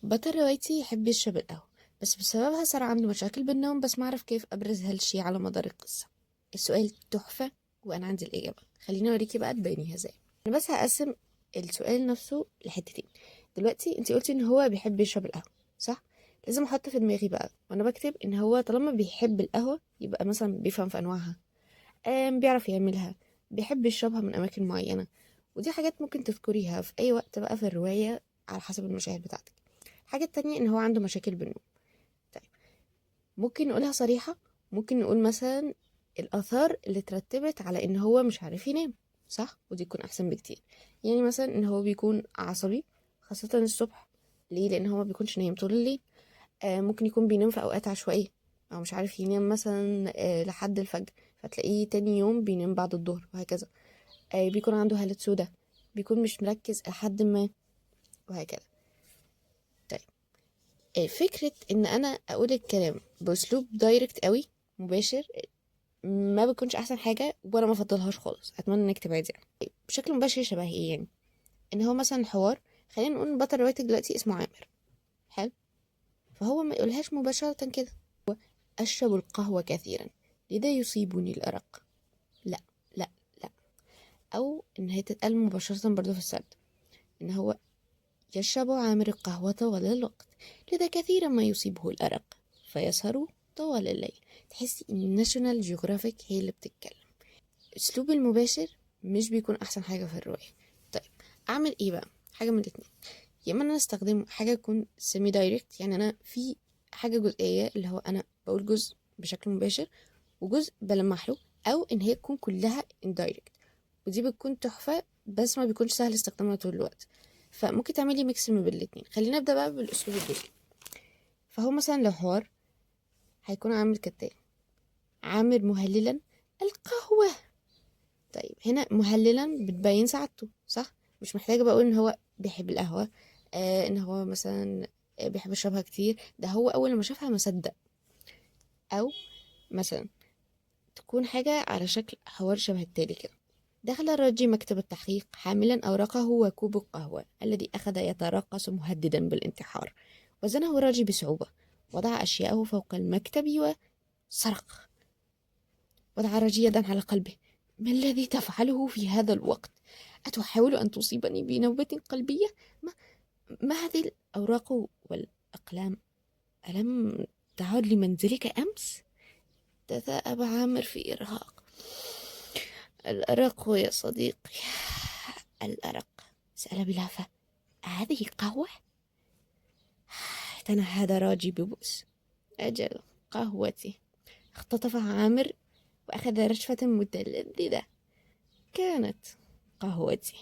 بطل روايتي يحب يشرب القهوة، بس بسببها صار عنده مشاكل بالنوم، بس ما أعرف كيف أبرز هالشي على مدار القصة. السؤال تحفة وأنا عندي الإجابة، خليني أوريكي بقى تبينيها إزاي. أنا بس هقسم السؤال نفسه لحتتين. دلوقتي انتي قلتي إن هو بيحب يشرب القهوة، صح؟ لازم أحط في دماغي بقى وأنا بكتب إن هو طالما بيحب القهوة يبقى مثلا بيفهم في أنواعها، بيعرف يعملها، بيحب يشربها من أماكن معينة، ودي حاجات ممكن تذكريها في أي وقت بقى في الرواية على حسب المشاهد بتاعتك. الحاجة التانية إن هو عنده مشاكل بالنوم. طيب ممكن نقولها صريحة، ممكن نقول مثلا الآثار اللي ترتبت على إن هو مش عارف ينام، صح؟ ودي تكون أحسن بكتير. يعني مثلا إن هو بيكون عصبي خاصة الصبح، ليه؟ لأن هو ما بيكونش نايم طول الليل. ممكن يكون بينام في أوقات عشوائية أو مش عارف ينام مثلا لحد الفجر، فتلاقيه تاني يوم بينام بعد الظهر وهكذا. بيكون عنده هالات سودة، بيكون مش مركز لحد ما، وهكذا. طيب فكرة إن أنا أقول الكلام بأسلوب direct قوي مباشر ما بتكونش أحسن حاجة، وأنا ما أفضلهاش خالص، أتمنى إنك تبعدي عنها. طيب، بشكل مباشر شبه إيه يعني؟ إن هو مثلا حوار، خلينا نقول بطل روايتك دلوقتي اسمه عامر، حلو؟ فهو ما يقولهاش مباشرة كده، هو أشرب القهوة كثيرا لذا يصيبني الأرق، لا لا لا. أو إن هي تتقال مباشرة برضو في السرد، إن هو يشرب عامر القهوة طوال الوقت لذا كثيرا ما يصيبه الأرق فيسهر طوال الليل. تحسي إن ناشونال جيوغرافيك هي اللي بتتكلم. أسلوب المباشر مش بيكون أحسن حاجة في الرواية. طيب أعمل إيه بقى؟ حاجة من الاتنين، يا إما أنا أستخدم حاجة تكون semi direct، يعني أنا في حاجة جزئية اللي هو أنا بقول جزء بشكل مباشر وجزء بلمح له، أو إن هي تكون كلها indirect، ودي بتكون تحفة بس ما بيكونش سهل استخدامها طول الوقت. فممكن تعملي mix ما بين الاتنين. خلينا نبدأ بقى بالأسلوب الجزئي. فهو مثلا لو حوار هيكون عامل كالتالي: عامر مهللا القهوة. طيب هنا مهللا بتبين سعادته، صح؟ مش محتاجة بقول إن هو بيحب القهوة، إن هو مثلا بيحب يشربها كتير، ده هو أول ما شافها ما صدق. أو مثلا تكون حاجة على شكل حوار شبه التالي كده: دخل راجي مكتب التحقيق حاملا أوراقه وكوب القهوة الذي أخذ يتراقص مهددا بالانتحار. وزنه راجي بصعوبة، وضع أشياءه فوق المكتب وسرق. وضع راجي يدا على قلبه: ما الذي تفعله في هذا الوقت؟ أتحاول أن تصيبني بنوبة قلبية؟ ما هذه الأوراق والأقلام؟ ألم تعد لمنزلك أمس؟ تثاءب عامر في إرهاق. الأرق يا صديقي، الأرق. سأل بلهفة: هذه قهوة؟ تنهد راجي ببؤس: أجل قهوتي. اختطفها عامر وأخذ رشفة متلذذة. كانت قهوتي.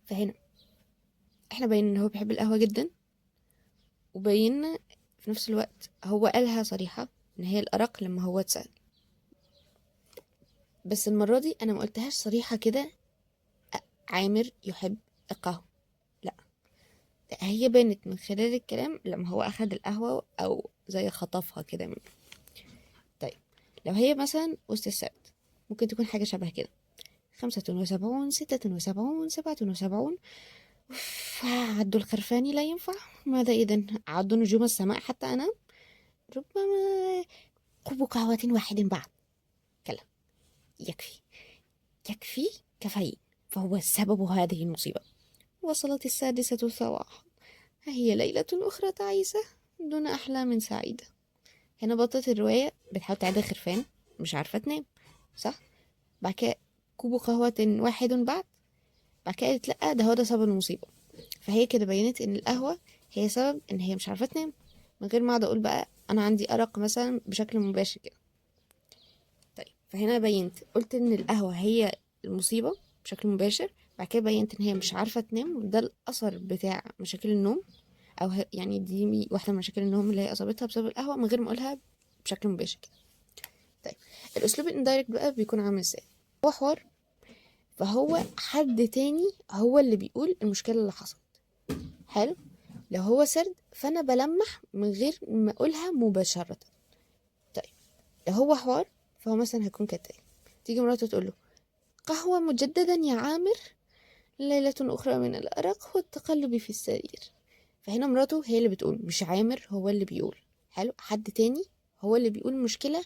فهنا احنا بينا ان هو بيحب القهوة جدا، وبينا في نفس الوقت هو قالها صريحة ان هي الأرق لما هو اتسأل، بس المرة دي انا ما قلتهاش صريحة كده عامر يحب القهوة، لا، هي بانت من خلال الكلام لما هو اخد القهوة او زي خطفها كده منه. طيب لو هي مثلا وسط السرد ممكن تكون حاجة شبه كده: 75، 76، 77. أوف، عدوا الخرفان لا ينفع. ماذا إذن؟ عدوا نجوم السماء حتى أنام؟ ربما كوب قهوة واحد بعد. كلا، يكفي، يكفي كافيين، فهو سبب هذه المصيبة. وصلت 6 صباحا، ها هي ليلة أخرى تعيسة دون أحلام سعيدة. هنا بطلة الرواية بتحاول تعد الخرفان، مش عارفة تنام، صح؟ بعد كده كوب قهوة واحد بعد، بعد كده قالت لأ، ده هو ده سبب المصيبة. فهي كده بينت إن القهوة هي سبب إن هي مش عارفة تنام، من غير ما أقعد أقول بقى أنا عندي أرق مثلا بشكل مباشر كده. طيب فهنا بينت، قلت إن القهوة هي المصيبة بشكل مباشر، بعد كده بينت إن هي مش عارفة تنام، وده الأثر بتاع مشاكل النوم، أو يعني دي واحدة من مشاكل النوم اللي هي أصابتها بسبب القهوة من غير ما أقولها بشكل مباشر كده. طيب الأسلوب الاندايركت بقى بيكون عامل إزاي؟ هو حوار، فهو حد تاني هو اللي بيقول المشكلة اللي حصلت. حلو، لو هو سرد فأنا بلمح من غير ما أقولها مباشرة. طيب لو هو حوار فهو مثلا هيكون كالتالي: تيجي مراته تقول له قهوة مجددا يا عامر، ليلة أخرى من الأرق والتقلب في السرير. فهنا مراته هي اللي بتقول، مش عامر هو اللي بيقول. حلو، حد تاني هو اللي بيقول المشكلة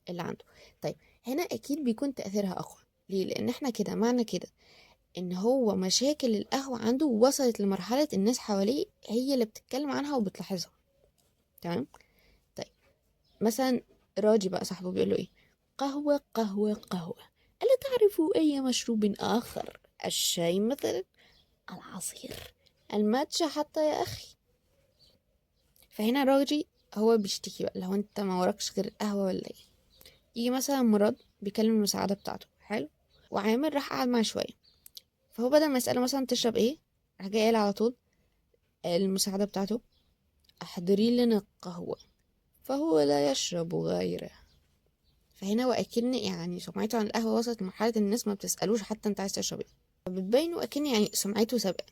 اللي عنده. طيب هنا أكيد بيكون تأثيرها أقوى. ليه؟ لأن احنا كده معنى كده إن هو مشاكل القهوة عنده وصلت لمرحلة الناس حواليه هي اللي بتتكلم عنها وبتلاحظها. تمام. طيب مثلا راجي بقى صاحبه بيقول له إيه؟ قهوة قهوة قهوة، ألا تعرف أي مشروب آخر؟ الشاي مثلا، العصير، الماتشا حتى يا أخي. فهنا راجي هو بيشتكي بقى، لو انت ما وراكش غير القهوة ولا ايه. يجي مثلا مراد بيكلم المساعدة بتاعته، حلو، وعامر راح قعد معاه شوية، فهو بدل ما يسأله مثلا تشرب ايه، راح جاي قال على طول المساعدة بتاعته احضري لنا القهوة، فهو لا يشرب غيره. فهنا وأكن يعني سمعته عن القهوة وصلت لمرحلة الناس ما بتسألوش حتى انت عايز تشرب ايه، فبتبينه أكن يعني سمعته سابقة.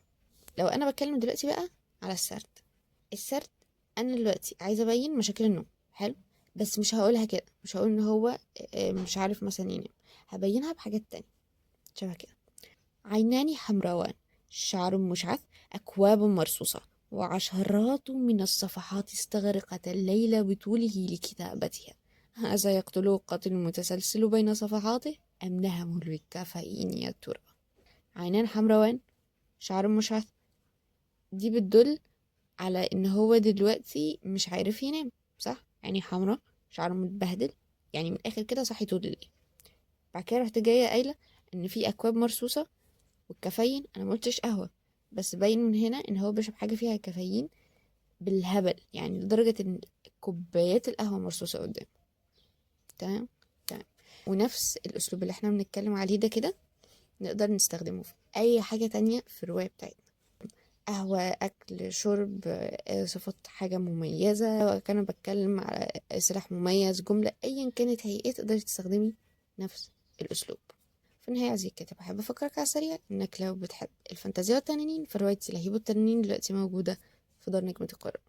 لو أنا بتكلم دلوقتي بقى على السرد، السرد أنا دلوقتي عايزة أبين مشاكل النوم، حلو، بس مش هقولها كده، مش هقول إن هو مش عارف مثلا ينام، هبينها بحاجات تانية شبه كده. عينان حمراوان، شعر مشعث، أكواب مرصوصة، وعشرات من الصفحات استغرقت الليل بطوله لكتابتها. هذا يقتله قاتل متسلسل بين صفحاته أم نهم بالكافيين يا ترى؟ عينان حمراوان، شعر مشعث، دي بتدل على إن هو دلوقتي مش عارف ينام، صح؟ عيني حمرا، شعره متبهدل، يعني من الآخر كده صحي طول الليل. بعد كده رحت جاية قايلة إن في أكواب مرصوصة والكافيين، أنا ما قلتش قهوة، بس باين من هنا إن هو بيشرب حاجة فيها كافيين بالهبل، يعني لدرجة إن كوبايات القهوة مرصوصة قدامه. تمام تمام. ونفس الأسلوب اللي احنا بنتكلم عليه ده كده نقدر نستخدمه في أي حاجة تانية في الرواية بتاعتنا، قهوة، أكل، شرب، صفات حاجة مميزة، كان بتكلم على سلاح مميز، جملة، أيا كانت هي إيه، تقدري تستخدمي نفس الأسلوب. في النهاية عزيزي الكاتب، أحب أفكرك على السريع إنك لو بتحب الفانتازيا والتنانين فرواية لهيب التنانين دلوقتي موجودة في دار نجمة القراء.